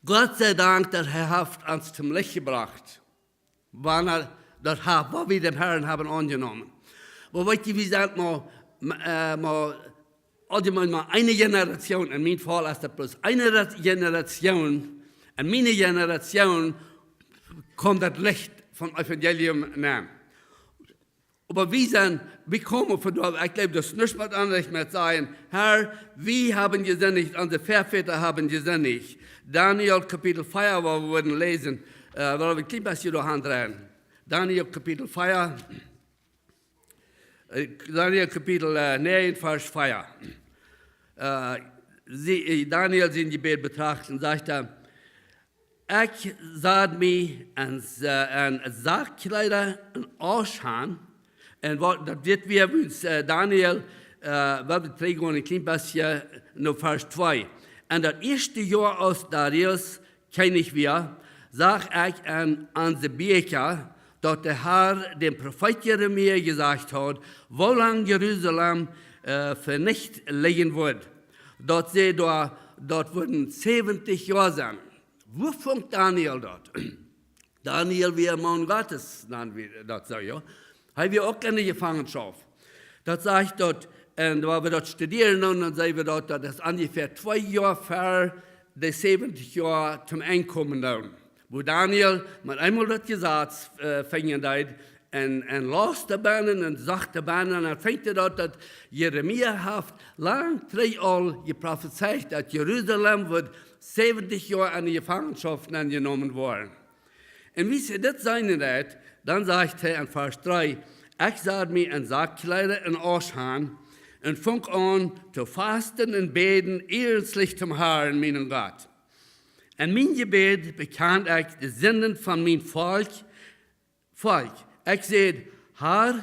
Gott sei Dank, daut hee haft ons toom Licht jebrocht, wanea daut haft, wua wie dän Harn haben aunjenomen. Oba weet jie, wie sent mau, äh, mau, auljemein mau eene Generation, en mien Faul es daut bloos eene Re-, Generation, en miene Generation kjemt daut Licht vom Evangelium aun. Oba wie sent, wie komen von doa, ekj jleew, daut es nuscht met aundasch met sajen, Herr, wie haben jesindicht, onse Väavodasch haben jesindicht. Daniel Kapitel vea, wua wie wudden läsen, äh, wua wie een kjlien bät doa aundreien. Daniel Kapitel vea, äh, Daniel Kapitel, äh, näajen, Varsch vea. Äh, sie, äh, Daniel sien Jebäd betrachten, sajcht hee, Ekj sad mie en, äh, en Sackkjleeda un Asch aun. Un waut, daut dit wia, wiels, äh, Daniel, äh, waut wie trigj gonen, een kjlien bät no Varsch twee. En daut ieeschte Joa aus Darius Kjennich wia, sach ekj en onse Bieekja, daut de Herr däm Profeet Jeremia jesajcht haud, woo lang Jerusalem, äh, venicht lijen wudd. Daut see doa, daut wudden säwentich Joa sennen. Woo funk Daniel daut? Daniel wia een Maun Gottes, nanen wie daut soo, jo. Hee wia uk en de Jefangenschoft. Daut sajcht daut, un wan wie daut studieren, dan, dan seenen wie daut, daut es onjefäa twee Joa ver de säwentich Joa toom Enj komen dan. Wua Daniel met eemol daut Jesaz, äh, finjen deed, un, un lausd doabennen un sach doabennen, un dan finjt hee daut, daut Jeremia haft lang trigj aul jeprofezeit, daut Jerusalem wudd säwentich Joa en de Jefangenschoft aunjenomen woaren. Un wiels hee dit seenen deed, dan sajcht hee en Varsch dree, Ekj sad mie en Sackkjleeda un Asch aun, un funk aun to fasten un bäden, iernstlich toom Herrn, mienen Gott. En mien Jebäd bekjand ekj de Sinden von mien Volkj, Volkj. Ekj säd, Herr,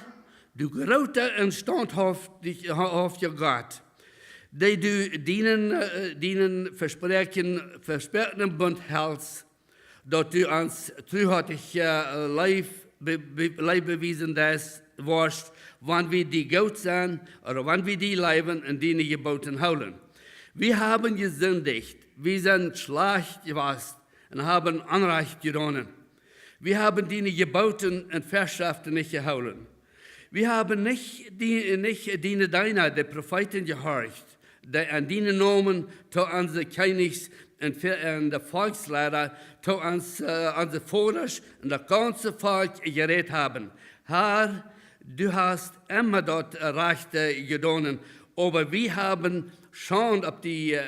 du groota un staunthauftja, hauftja Gott, dee du dienen, äh, dienen Vespräakjen, vesproakenen Bunt helst, daut du ons truhauftich, äh, Leew be-, be-, Leew bewiesen deist, woascht, wan wie die goot sent, ooda wan wie die leewen un diene Jebooten hoolen. Wie haben jesindicht, wie sent schlajcht jewast un haben Onrajcht jedonen. Wie haben diene Jebooten un Väaschreften nich jehoolen. Wie haben nich die, nich diene Deena, de Profeeten, jehorcht, dee en dienen Nomen to onse Kjennichs un ve-, un de Volkjsleida, to ons, äh, onse Vodasch un daut gaunze Volkj jerät haben. Herr, du hast emma daut Rajchte jedonen, oba wie haben Schaund opp die, äh,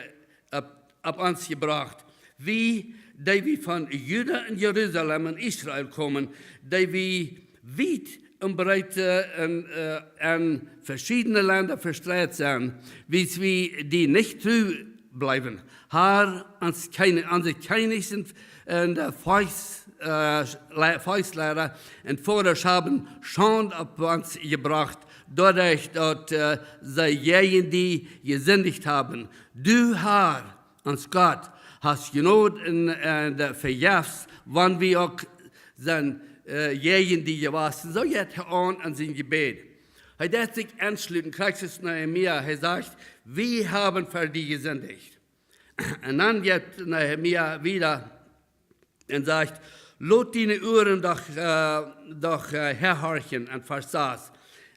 opp, opp ons jebrocht. Wie, dee wie von Juda un Jerusalem un Israel komen, dee wie wiet un breet, äh, en, äh, en veschiedne Lenda vestreit sent, wiels wie die nich tru bleewen. Herr, ons Kjenni-, onse Kjennichs un, un de Volkjs-, äh, Le-, Volkjsleida un Vodasch haben Schaund opp ons jebrocht, doaderch daut, äh, see jäajen die jesindicht haben. Du, Herr, ons Gott, hast Jnod un, un, äh, vejefst, wan wie uk sent, äh, jäajen die jewast. Soo jeit hee aun en sien Jebäd. Hee deed sikj aunschluten, krakjt soo aus Nehemia. Hee sajcht, wie haben ver die jesindicht. Un dan jeit Nehemia wieda un sajcht, lot diene Uaren doch, äh, doch, äh, häahorchen, en Varsch sas,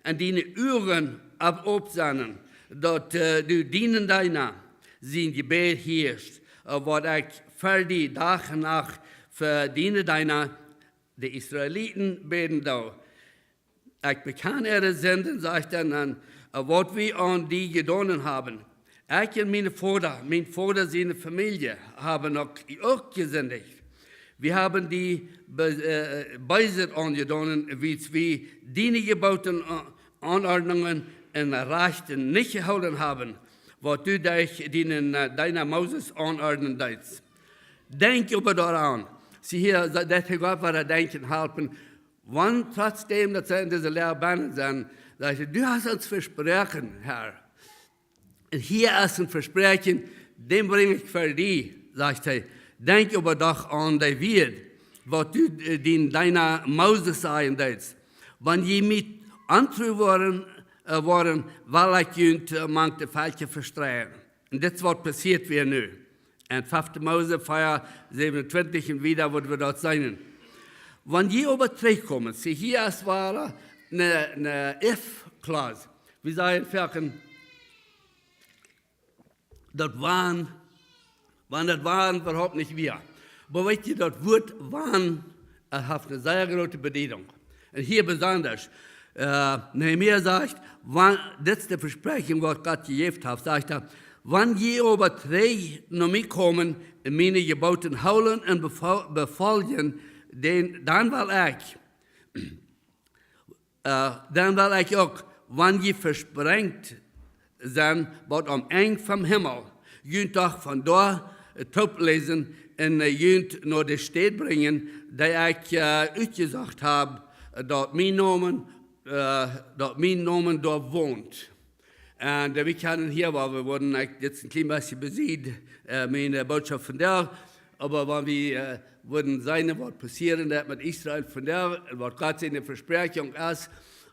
un diene Uagen opp, opp sennen, daut, äh, du dienen Deena sien Jebäd hieescht, äh, waut ekj ver die Dach un Nacht fa diene Deena, de Israeliten, bäden doo. Ekj bekjan äare Sinden, sajcht hee dan, äh, waut wie aun die jedonen haben. Ekj un mien Voda, mien Voda siene Famielje, haben uk, uk jesindicht. Wie haben die be-, äh, Beeset aunjedonen, wiels wie diene Jebooten, äh, Aunordnungen un Rajchten nich jehoolen haben, waut du derch dienen, äh, Deena Moses aunordnen deetst. Denkj oba doaraun. See hia, daut hee Gott wada denkjen halpen, wan trotzdäm daut see en dise Läagbänk sent, sajcht hee, du hast ons vesproaken, Herr. Un hia es een Vespräakjen, dän brinj ekj ver die, sajcht hee. Denkj oba doch aun dee Wieed, waut du, äh, dienen Deena Moses sajen deetst. Wan jie mie ontru woaren, äh, woaren, well ekj junt, äh, mank de Velkja vestreien. Un dit es waut passieet wia nu. En fefte Mose vea, säwenuntwintich un wieda woa wie daut seenen. Wan jie oba trigjkomen, see, hia es wada ne, ne if clause. Wie sajen foaken, daut wan, wan daut wan äwahaupt nich wia. Oba weet jie, daut Wuat wan, äh, haft ne sea groote Bediedunk. Un hia besonda, äh, Nehemia sajcht, wan, dit es de Vespräakjunk, waut Gott jejäft haft, sajcht hee: Wan jie oba trigj no mie komen un miene Jeboten hoolen un befo-, befoljen, dan, dan well ekj, äh, dan well ekj uk, wan jie vesprenjt sent, bat aum Enj vom Himmel, junt doch von doa, äh, toopläsen un, äh, junt no de Städ brinjen, dee ekj, äh, utjesocht hab, daut mien Nomen, äh, daut mien Nomen doa wont. Un, äh, wie kjennen hia, wiels wie wudden, ekj, dit es een kjlien bät besied, äh, miene Botschaft vondoag, oba wan wie, äh, wudden seenen, waut passieren deit met Israel vondoag, un waut Gott siene Vespräakjunk es,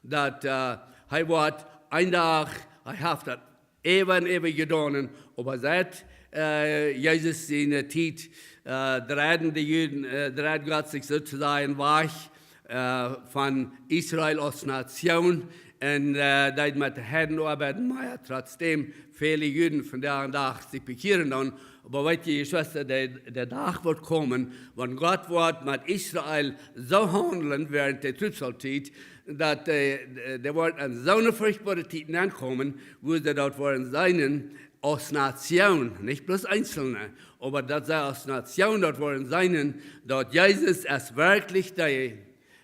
daut, äh, hee woat een Dach, hee haft daut äwa un äwa jedonen, oba siet, äh, Jesus siene Tiet, äh, dreiden de Juden, äh, dreid Gott sikj soo to sajen wajch, äh, von Israel aus Nation un, äh, deed met de Heiden oabeiden, oba jo, trotzdäm väle Juden vondoag dän Dach sikj bekjieren dan. Oba weet jie, Jeschwista, de, de Dach woat komen, wan Gott woat met Israel soo haundlen wäarent de Trübsaltiet, daut, äh, doa woat en soone forchtboare Tiet aunkomen, wua see daut woaren seenen aus Nation, nich bloos Eenzelne, oba daut see aus Nation daut woaren seenen, daut Jesus es werkjlich dee,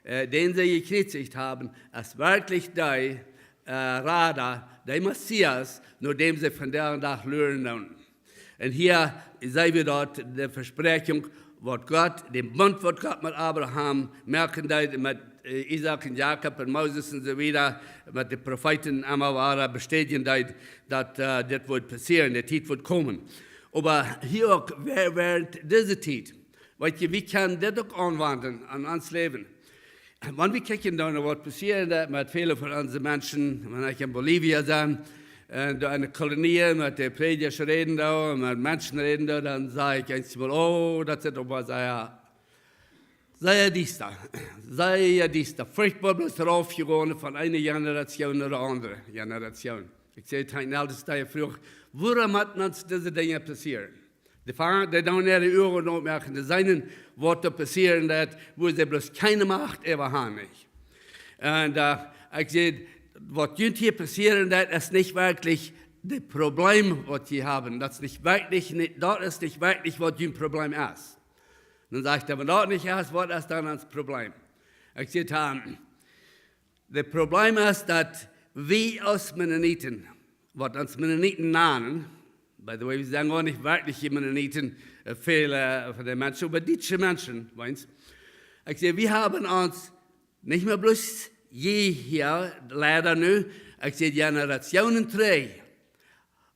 äh, dän see jekjriezicht haben, es werkjlich dee, äh, Rada, de Messias, no däm see vondoag dän Dach luaren doonen. Un hia seenen wie daut de Vespräakjunk, waut Gott, dän Bunt, waut Gott met Abraham moaken deed, met, äh, Isaak un Jakob un Moses un soo wieda, met de Profeeten emma wada bestädjen deed, daut, äh, dit woat passieren, de Tiet woat komen. Oba hia uk, wäa-, wäarent dise Tiet, weet jie, wie kjennen dit uk aunwenjen aun ons Läwen. Wan wie kjikjen dan, waut passieren deit met väle von onse Menschen, wan ekj en Bolivia sie, un doa en de Kolonie met de Prädja räden doo, met Menschen räden doo, dan saj ekj eemol: "Oh, daut es oba sea, sea diesta, sea diesta, forchtboa, bloos raufjegonen von eene Generation no de aundre Generation." Ekj säd, ekj haud aul dise Tiet jefroacht: "Wuarom motten ons dise Dinja passieren?" Dee fangen, dee doonen äare Uagen opmoaken, dee seenen, waut doa passieren deit, wua see bloos kjeene Macht äwa haben. Un, äh, ekj säd, waut junt hia passieren deit, es nich werkjlich daut Problem, waut jie haben. Daut es nich werkjlich, ni-, daut es nich werkjlich, waut jun Problem es. Dan sajcht hee: "Wan daut nich es, waut es dan ons Problem?" Ekj säd: "Ähm, daut Problem es, daut wie aus Mennoniten, waut ons Mennoniten nanen," by the way, wie sent goanich werkjlich Mennoniten, äh, väle, äh, von de Menschen, oba dietsche Menschen, weens. Ekj säd, wie haben ons nich mea bloos hia, leida nu, ekj säd, Generationen trigj,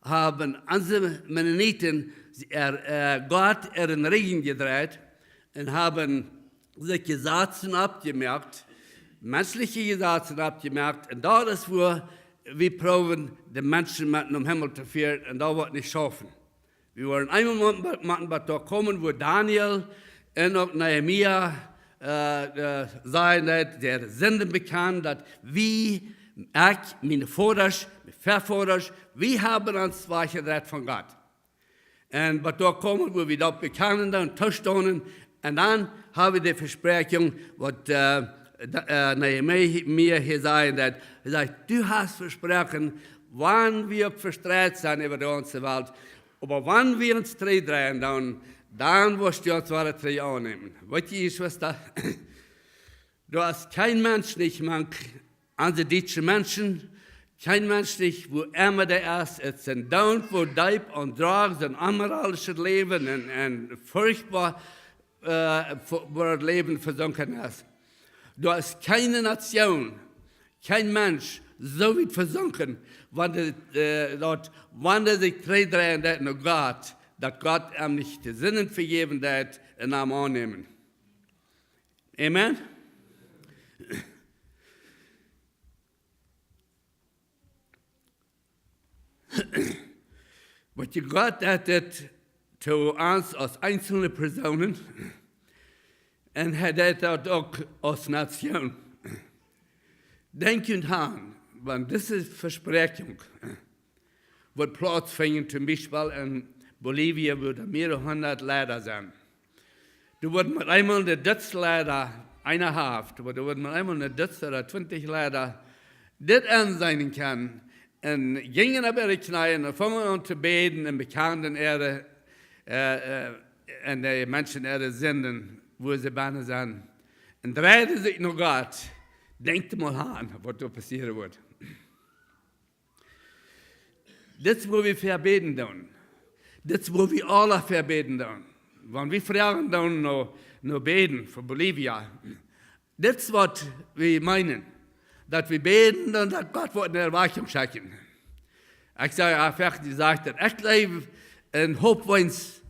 haben onse Mennoniten äa, äh, Gott äaren Rigjen jedreit un haben sikj Jesazen oppjemoakt, menschelje Jesazen oppjemoakt, un daut es, wua wie proowen, de Menschen met nom Himmel to fieren, un daut woat nich schaufen. Wie woaren eemol motten, motten bat doa komen, wua Daniel un uk Nehemia, äh, äh, sajen, daut de Sinden bekjanen, daut wie, ekj, miene Vodasch, miene Väavodasch, wie haben ons wajchjedreit von Gott. Un bat doa komen, wua wie daut bekjanen dan, toostonen, un dan hab wie de Vespräakjunk, waut, äh, da-, äh, Nehemia hia sajcht, daut, hee sajcht: "Du hast vesproaken, wan wie uk vestreit sent äwa de gaunze Welt, oba wan wie ons trigjdreien, dan, dan woascht du ons wada trigj aunnämen." Weet jie, Jeschwista, doa es kjeen Mensch nich mank onse dietsche Menschen, kjeen Mensch nich, wua emma dee es, et sent doont, wua deep en Drogs un onmoralischet Läwen un, un forchtboa, äh, fu-, wua daut Läwen vesunken es. Doa es kjeene Nation, kjeen Mensch soo wiet vesunken, wan dee, äh, daut, wan dee sikj trigjdreien deit no Gott, daut Gott am nich de Sinden vejäwen deit un am aunnämen. Amen? Waut je Gott deit dit to ons aus eenzelne Persoonen un hee deit daut uk aus Nation. Denkj junt aun, wan dise Vespräakjunk woat plautsfinjen, toom Biespel en Bolivien, wua doa mearere hundat Leida sent. Doa wudden met eemol de Dutz Leida, eena haft, oba doa wudden met eemol de Dutz ooda twintich Leida dit enseenen kjennen un jinjen opp äare Kjneeen un fungen aun to bäden un bekjanden äare, äh, äh, un de Menschen äare Sinden, wua see bennen sent. Un dreiden sikj no Gott. Denkjt mol aun, waut doa passieren woat. Dit es, wua wie fa bäden doonen. Dit es, wua wie aula fa bäden doonen. Wan wie froagen doonen no, no bäden fa Bolivien, dit es, waut wie meenen. Daut wie bäden doonen, daut Gott woat eene Erwachung schekjen. Ekj saj eefach, dee sajcht daut. Ekj jleew un hop weens,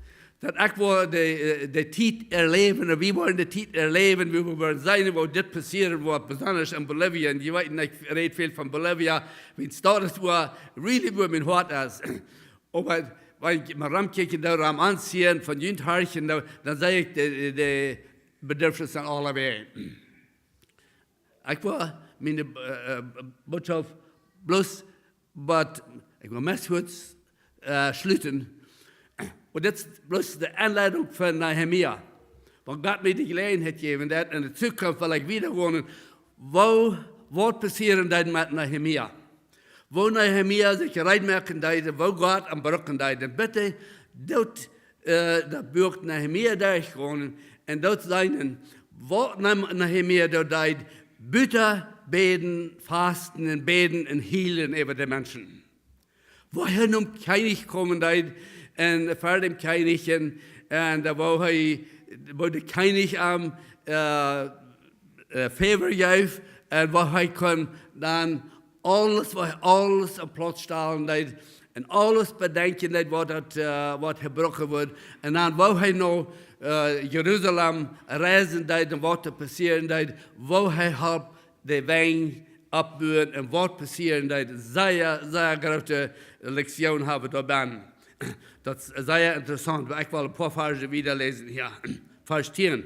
daut ekj woa de, äh, de Tiet erläwen, un wie woaren de Tiet erläwen, wua wie woaren seenen, wua dit passieren woat, besonda en Bolivien. Jie weeten, ekj räd väl von Bolivien, wiels daut es, wua really, wua mien Hoat es. Oba wan ekj mie romkjikj, doa rom aunseenen, von junt horchen, dan, dan saj ekj de, de Bedürfnisse aun aule Wäaj. Ekj woa miene, äh, äh, Botschaft bloos, waut ekj woa meist huats, äh, schluten. Un dit es bloos de Enleidunk von Nehemia. Wan Gott mie de Jeläajenheit jäwen deit, en de Zukunft well ekj wieda wonen, woo, waut passieren deed met Nehemia. Woo Nehemia sikj reed moaken deed, woo Gott am brucken deed. Un bitte, doot, äh, daut Buak Nehemia derchgonen un doot seenen, waut Ne-, Nehemia doa deed, buta bäden, fasten un bäden un hielen äwa de Menschen. Woo hee nom Kjennich komen deed un ver däm Kjennich un, un doa woo hee, woo de Kjennich am, äh, äh, favor jeef un woo hee kunn dan aules, woo hee aules opp Plauz stalen deed un aules bedenkjen deed, waut daut, äh, waut hee brucken wudd. Un dan woo hee no, äh, Jerusalem reisen deed un waut doa passieren deed, woo hee halpt de Wenj oppbuen un waut passieren deed. Sea, sea groote Lektion hab wie doa bennen. Daut es sea interessaunt, oba ekj well een poa Varsch wieda läsen hia. Varsch tieen.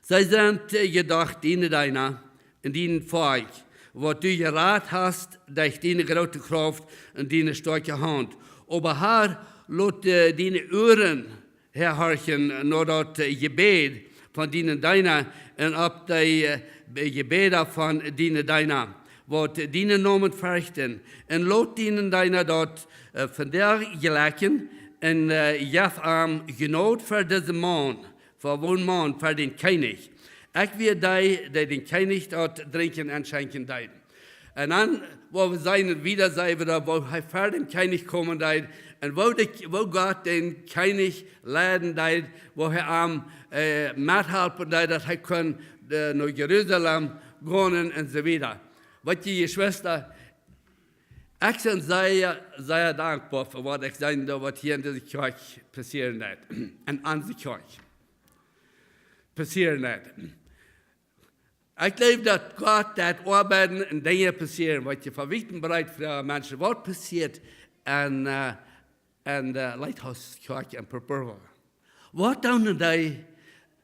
See sent, äh, jedoch diene Deena un dien Volkj, waut du jerat hast derch diene groote Krauft un diene stoakje Haunt. Oba Herr, lot, äh, diene Uaren häahorchen no daut, äh, Jebäd von diene Deena un opp dee, äh, Jebäda von diene Deena, waut dienen Nomen ferchten, un lot diene Deena daut, äh, vondoag jlekjen, un, äh, jeff am Jnod fa disen Maun, fa woon Maun, fa dän Kjennich. Ekj wia dee, dee dän Kjennich daut Drinkjen enschenkjen deed. Un dan, woo wie seenen, wieda seenen wie doa, woo hee ver däm Kjennich komen deed, un woo de, woo Gott dän Kjennich leiden deed, woo hee am, äh, methalpen deed, daut hee kunn, äh, no Jerusalem gonen un soo wieda. Weet jie, Jeschwista, ekj sie sea, sea dankboa fa waut ekj seenen doo, waut hia en dise Kjoakj passieren deed. En onse Kjoakj passieren deed. Ekj jleew, daut Gott deit oabeiden un Dinja passieren, waut jie von wiet un breet froagen Menschen, waut passieet en, äh, en de Lighthouse Kjoakj en Purpura? Waut doonen dee,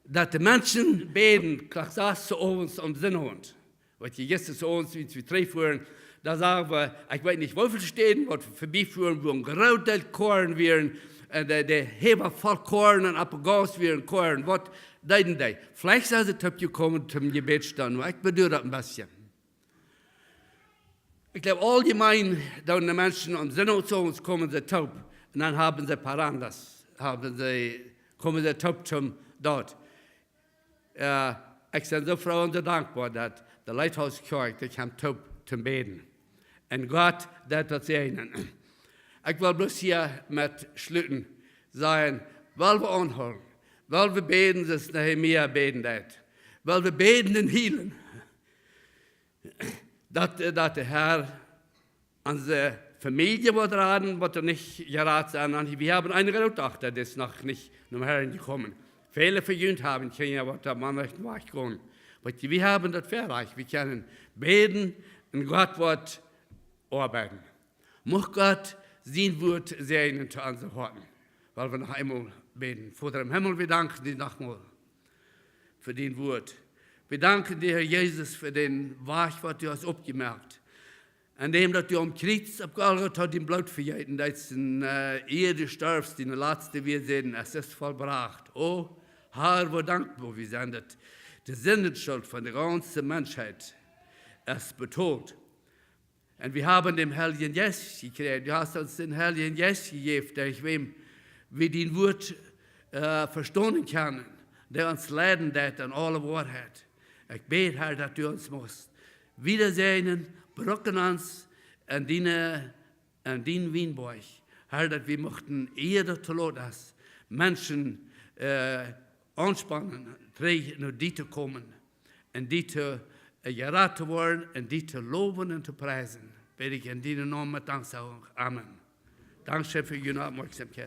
daut de Menschen bäden, Klock sas owens aum Sindach? Waut jie jistren owens, aus wie trigjfuaren, doa sagen wie, ekj weet nich, woo väl Städen, waut wie verbiefuaren, wua een groot Deel Koaren wieren, äh, de, de Häwa voll Koaren un opp de Gauss wieren Koaren. Waut deeden dee? Veleicht sent see toopjekomen toom Jebäd stonen, oba ekj bedoel daut een bät. Ekj jleew, auljemeen, dan de Menschen aum Sindach owens komen see toop. Un dan haben see parrandas, haben see, komen see toop toom doa. Äh, ekj sie soo froo un soo dankboa, daut de Lighthouse Kjoakj, dee kjemt toop toom bäden. Un Gott deit daut säajnen. Ekj well bloos hia met schluten, sajen, well wie aunhoolen, well wie bäden, soo aus Nehemia bäden deed, well wie bäden un hielen, daut, daut de Herr onse Famielje woat raden, waut doa nich jerat sent. Un wie haben eene Grootdochta, dee es noch nich nom Herrn jekomen. Väle von junt haben Kjinja, waut doa mau nich wajchgonen. Oba wie haben daut Väarajcht, wie kjennen bäden un Gott woat oabeiden. Mucht Gott sien Wuat säajnen to onse Hoaten. Well wie noch eemol bäden. Voda em Himmel, wie danken die noch mol fa dien Wuat. Wie danken die, Herr Jesus, fa dän Wajch, waut du hast oppjemoakt. En däm daut du aum Kjriets opp Golgota dien Bloot vejeeten deetst, un, äh, ea du storfst, diene latste Wieed säden: Es ist vollbracht. O Herr, woo dankboa wie sent, daut de Sindenschult von de gaunze Menschheit es betolt. Un wie haben dän Heiljen Jeist jekjräajen. Du hast ons dän Heiljen Jeist jejäft, derch wäm wie dien Wuat, äh, vestonen kjennen, dee ons leiden deit en aule Woarheit. Ekj bäd, Herr, daut du ons muchst wieda säajnen, brucken ons en diene, en dien Wienboajch. Herr, daut wie muchten, ea daut to lot es, Menschen, äh, aunspanen, trigj no die to komen, en die to, äh, jerat to woaren, en die to lowen un to priesen. Bäd ekj en dienen Nomen met Danksagunk. Amen. Dankscheen fa june Oppmoakjsomkjeit.